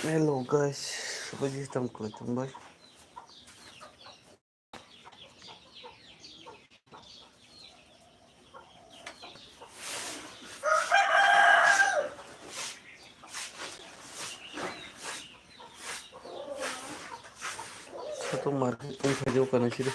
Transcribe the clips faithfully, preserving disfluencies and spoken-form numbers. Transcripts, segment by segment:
Hello guys, bagi tam kau tang bai. Satu market pun saja bukan sih.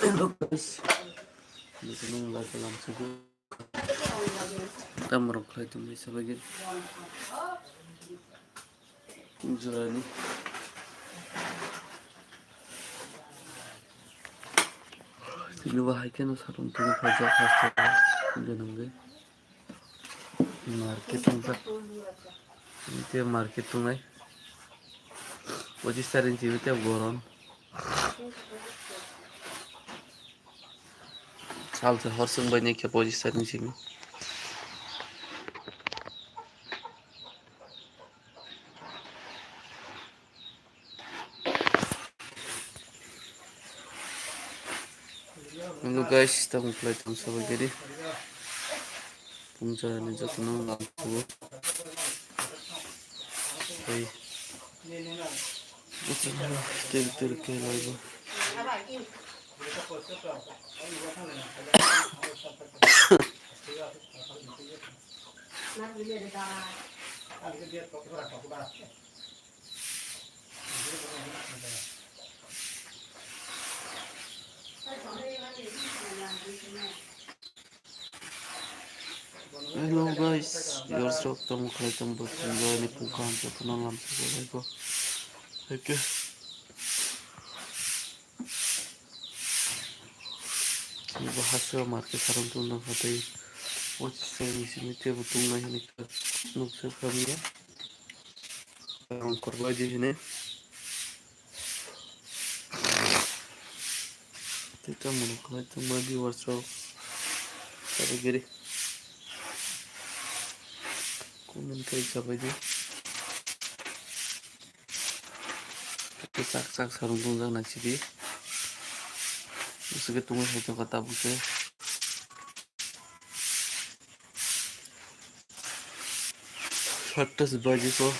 Hello guys, nung lai kalam sugu. Tamrok khlai tongwi sabaidi. Jorani. Tini bo hai kheno satung tini phaijak haste. Tini nungwi. Market tongjak. Tei market tongnai. Pochisar inchi tei goron. Salsa hor chwng bai ni khe pochisar inchi. Hello guys, tamo khlai tong sabai gari. Pungsa ni jotono lampu. Hey. Tel tel ke laibo. Hello guys, viewers rok tamo khlai tong bo chwng joy ni pungkha hamsa phano lam sabo lai bo. Thank you. Bo haste o market sarung tong tong kha tei o chwng simi tebo tong nai hwnwi nuk se kha mia. Ang korbai di hwnwi. Tei tamo khlai tongma viewers rok. Sabai giri. Comment khai sabai di. Tei chak chak sarung tongjak nai sidi. Bwswk khe tongwi hai tongkha tabuk se. Satta se baji ko,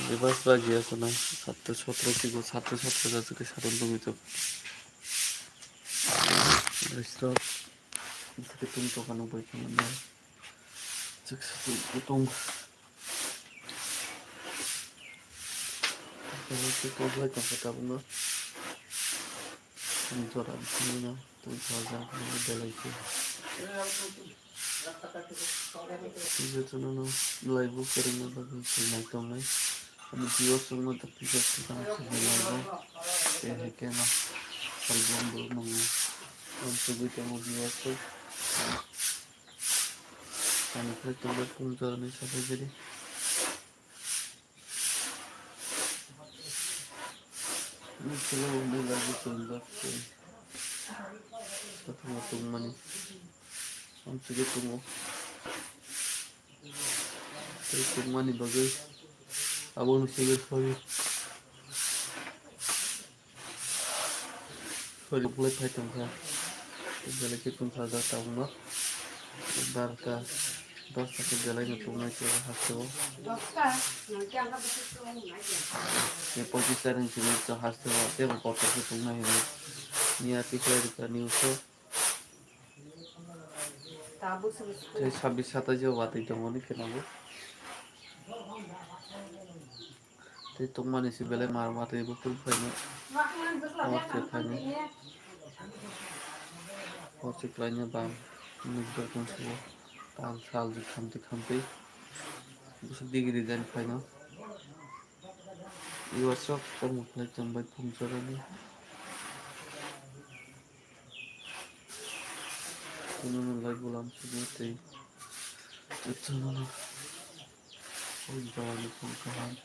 bebas baji ako na, satta sotro se ko, satta sotro ja se ke sarung tongwi tok. Restaurant, se ke tong tok ano bai tong na. Chak se tong, tong. Tong se tong bai tong kha tabuk no. Tong jora tong na, tong jora belai ke. Jotono no live o kwrwngna bagwi swinai tongnai. Ani viewers rokno tei viewers rokno swinai live o. Tei hai khe no salbom bo nwngo. Ang sugwi tongo viewers rok. Ani khlai tongnai pung jorani sabai gari. Nokhelai bo mui laibo chwng bak se. Satung tongmani. Amsugwi tongo. Tei tongmani bagwi abono sugwi soi. Sori bulai phai tongkha. Belai khe tong sajak tabukno. Barota, dosta khe belai no tongnai khe hasteo. Tei pochis tarik simi to hasteo teibo kotor khe tongnai hinwi. Niya tikhlai rwkha news o. Tei sabis satais o watwi tongmani kheno bo. Tei tongmani se belai mar watwi bo phul phaino. Hor se phaino. Hor se klaino bam. Nukjak tong se bo. Tam sal je khamtwi khamtwi. Bwswk digi design phaino. Iwasok tamo khlai tongbai phung jorani. Kunono lai bulam sugwi tei jotono o jorani phung kaham.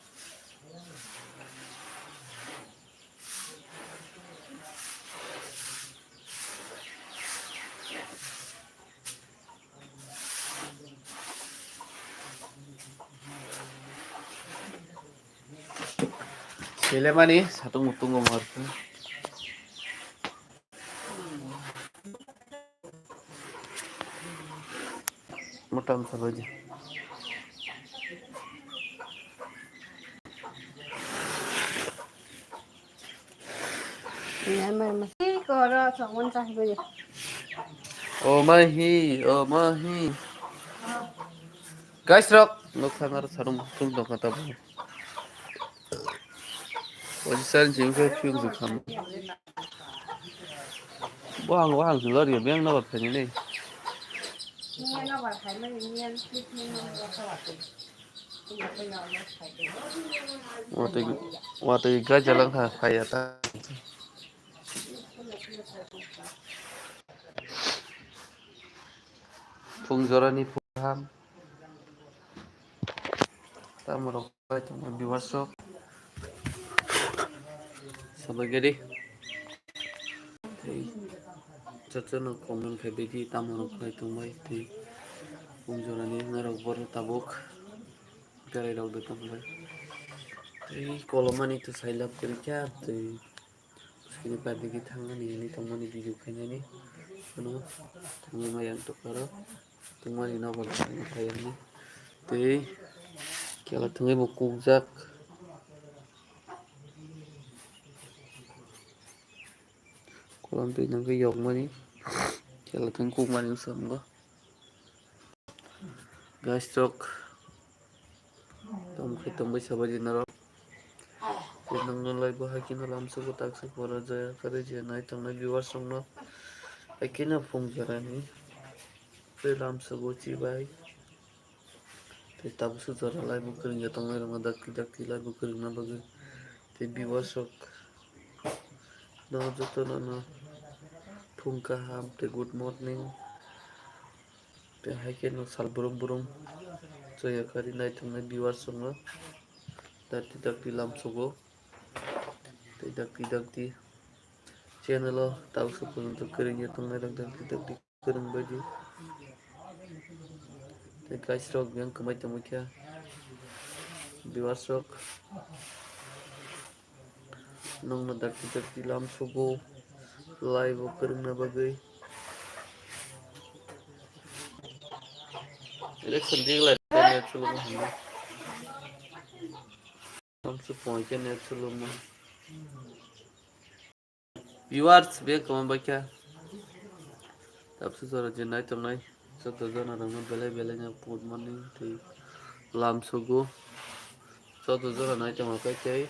Selemani satung mutung ngomor. Motam sabaji. O mahi, o mahi. Guys rok, nukha ngar sarum tum tongkha tabuk. Oji sar jim khe phiyok jukha. Bo ang, bo ang jilor ya, beng nabar khaini nei. Watwi, watwi gajalang kha, phaiya ta. Phung jorani phung kaham. Tamo rok bai tongma viewers rok. Sabai gari. Tei jotono comment khai baidi tamo rok khai tongbai tei phung jorani norok boro tabuk. Berai rok de tongbai. Tei kolomani to sailab kwrwi kha tei. Sini party ki thangmani, ani tongmani video khainani. Ano thangwi ma yang tokaro. Tongmani nobar thangwi khaiyani. Tei kela thangwi bo kukjak. Kolam twi nangkhe yokmani. Kela thangwi kukmani wngsa wngo. Guys rok. Tamo khe tongbai sabaji norok. Tei nokno lai bo hai kheno lamsogo taksa pora jaya kwrwi je nai tongnai viewers rokno. Hai kheno phung jorani tei lamsogo chibai. Tei tabukso jora lai bo kwrwngya tongnai rokno dakti dakti lai bo kwrwngna bagwi. Tei viewers rok no jotono no phung kaham tei good morning. Tei hai kheno sal brum brum chaya kari nai tongnai viewers rokno dakti dakti lamsogo tei dakti dakti channel o tabukso porjonto kwrwngya tongnai rok dakti dakti kwrwng baidi tei guys rok yang kwmai tongmani kha viewers rok. Nokno dakti dakti lamsogo lai bo kwrwngna bagwi. Election diglai net chulukma hwnwi. Lamso poi khe net chulukma. Viewers beng kwma baikha. Tabukso jora je nai tongnai joto jona rokno belai belai no good morning tei lamsogo. Joto jona nai tongma khe tei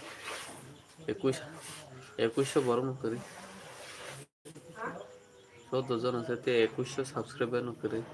ekush, ekush borok no kwrwi. Joto jona se tei ekush subscriber no kwrwi.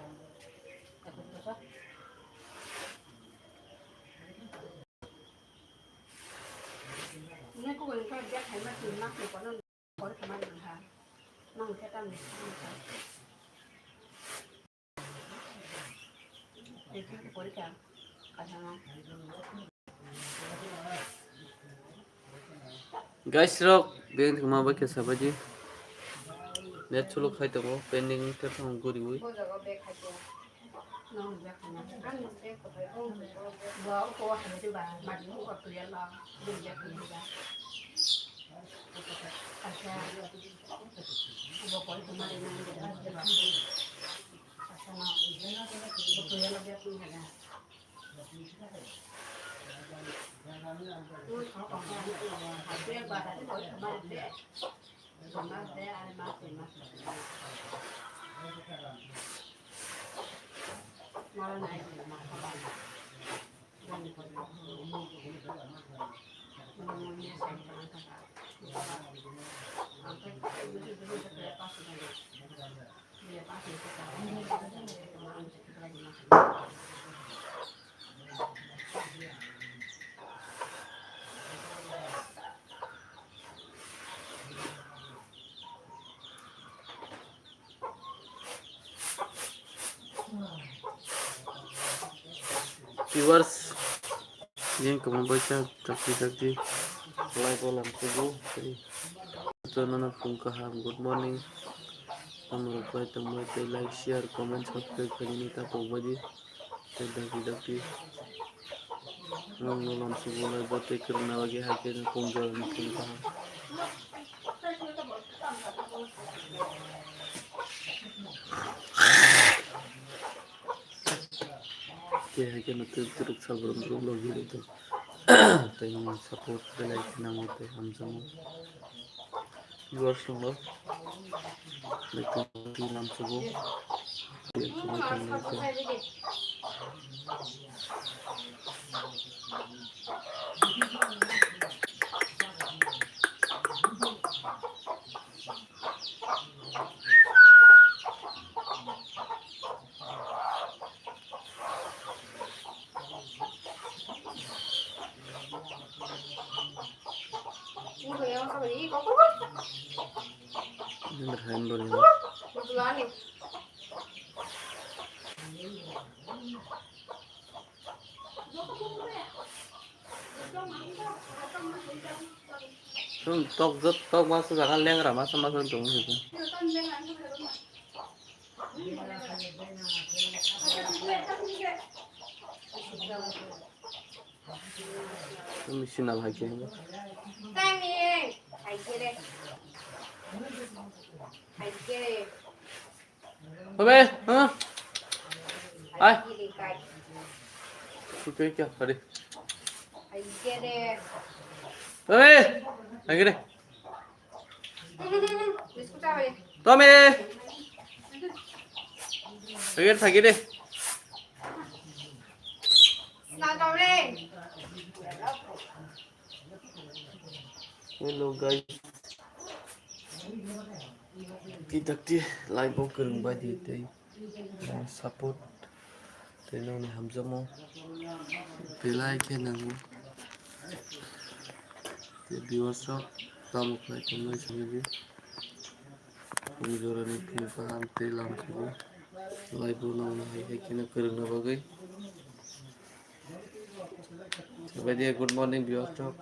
Guys rok, beng thwngma bai khe sabaidi. Net chuluk khai tongo, pending wngkhe thang guriwi. Viewers, yang kamu baca, dakti dakti, like, follow, kubu, tei jotono no phung kaham, good morning. Amrok bai tongbai tei like, share, comment, subscribe khainani ta pokbaidi. Tei dakti dakti, nwng no lamsugo lai bo tei kwrwngna bagwi hai khe nwng phung jorani phung kaham. Khe hai kheno twrwk twrwk sal borok borok logi rwdi. Tei nwng support belai khe nango tei hamjakgo. Viewers rok no tei lamsugo. Tok jot tok masa jaga lengra masa masa tong. Tumi sinal hai khe. Tami, hai khe re. Hai khe re. Babe, ha? Hai. Hai khe re, kai. Oke, oke, hari. Hai khe re. Babe, hai khe re. Tome. Thagir, thagir de. Hello guys. Ti dakti live bo kwrwng bai di tei. Nang support tei nangni hamjakmung belai khe nango. Tei viewers rok tamo khlai tongmani simi di. Phung jorani phung kaham tei lamsugo. Live bo nangno hai hai kheno kwrwngna bagwi. Baidia, good morning viewers rok.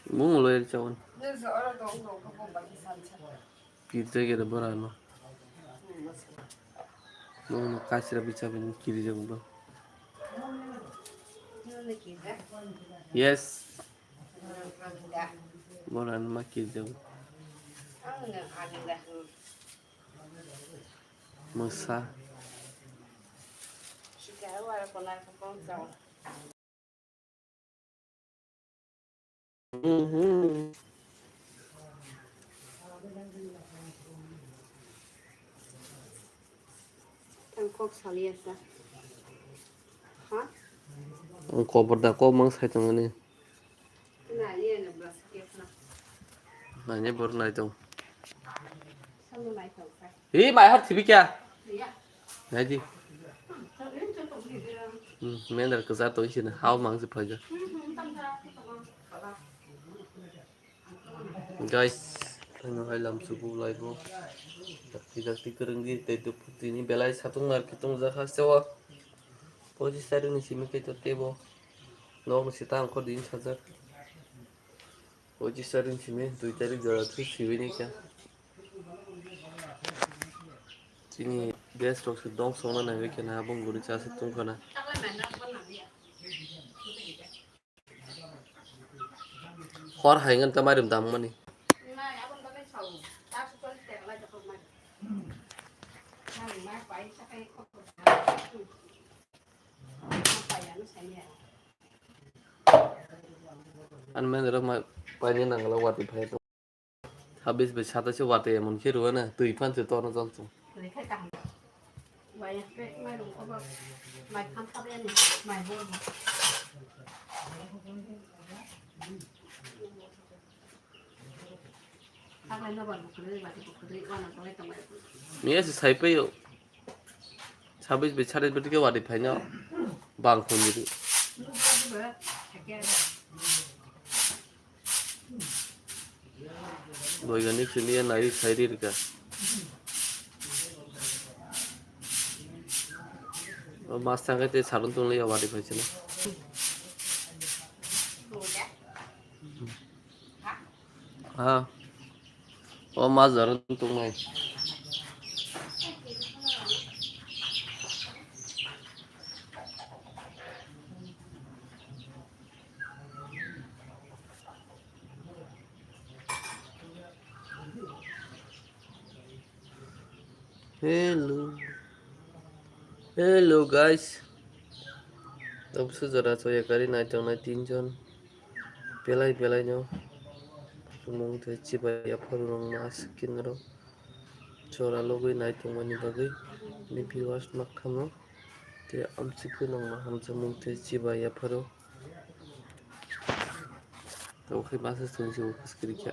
Mung lo er chawan. Kirja gere bora no. Mung no kasira bicha bin kirja gudo. Yes. Bora no ma kirja. Masa. Ang kok saliya sa. Ha? Ang kobor da kok mang sai tong ani. Na, ye na blas ke na. Na, ye bor nai tong. Salu nai tong sa. Hi, mai har thibi kya? Nai di. Hmm, mendar kwchar tong sini, hao mang si phaja. Guys, ano hai lam subu lai bo. Dakti dakti kwrwng di, tei duk tini belai satung nar kitung jakha sewa. Pochi sari ni simi khe to tebo. Nok ni sita angkho din sajak. Pochi sari ni simi dui tarik jora thu siwi ni kya. Chini guest rok se dong songna naiwi khe na, abong guri cha se tong khana. Chakla mai na, bol na, ya. Chakla mai na, bol na, ya. Hor hai ngan ta mairum dam mani. An men ro ma paini nangla wati phai to. Sabis bai sata se wati emon khe ruwa na, twi phan se torno jol chung. Miya se sai paio. Sabis bai sata bai ke wati phaino bang khun di. Boiganik sini ya nai sai ri rika. O mas tangkai te sarun tong liya wari phai sini. Ha. O mas sarun tong nai. Hello. Hello, guys. Tabuksa jora choya kari nai tongnai tinjon. Belai belai no. Mung tei chibai yaphar rong ma sikin ro. Jora logwi nai tongmani bagwi ni viewers makhamo. Te amchikwi nongma hamjakmung tei chibai yapharo. Tabuk khe masa songsi o khaskiri khe.